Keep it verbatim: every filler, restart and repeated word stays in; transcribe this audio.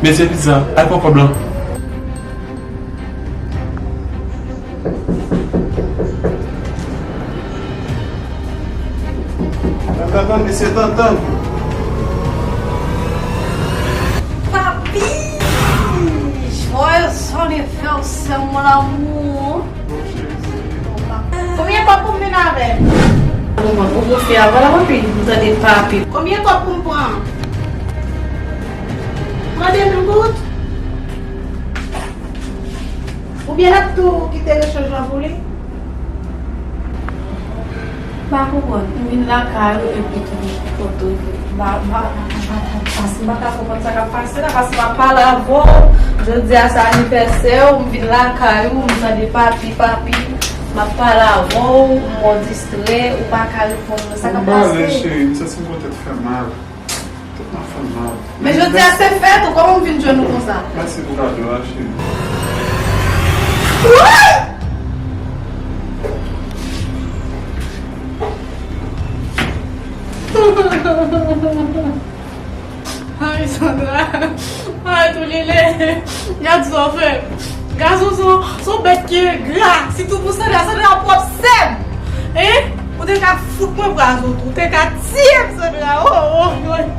Dezyèm pizza, al pran kòb lan. Tann, tann, tann, mesye, tann, tann. Papi! Joyeux anniversaire, mon amour! Konbyen kòb pou m vin avè l? Ou gon fi avan la, papi? M tande papi. Konbyen kòb pou m pran? Pran de mil goud? Oubyen l ap tou kite rechanj lan pou li? M pa konprann. M vin lakay ou epi tou foto. M pa, m pa, m pa ka konprann sa k ap pase la, paske m ap pale avè w. Jodi a se anivèsè w, m vin lakay ou, m tande papi, papi. M ap pale avè w, m wè w distrè, ou pa ka reponn mwen. Sa k ap pase? Mwen pale, cheri, m santi m gon tèt fè mal. Tout nan fanm nan. Men jodi a se fèt ou, kòman m vin jwenn ou konsa? Mèsi pou kado a, cheri. Woy! Ay, Sandra. Ay, Toulile. Gad sa w fè. Gason se yon, se yon bèt ki engra. Sitou pou Sandra. Sandra pwòp sè m. Hein? Ou te ka fout mwen pran sou tou. Ou te ka tiye m, Sandra. Oh, oh, oh.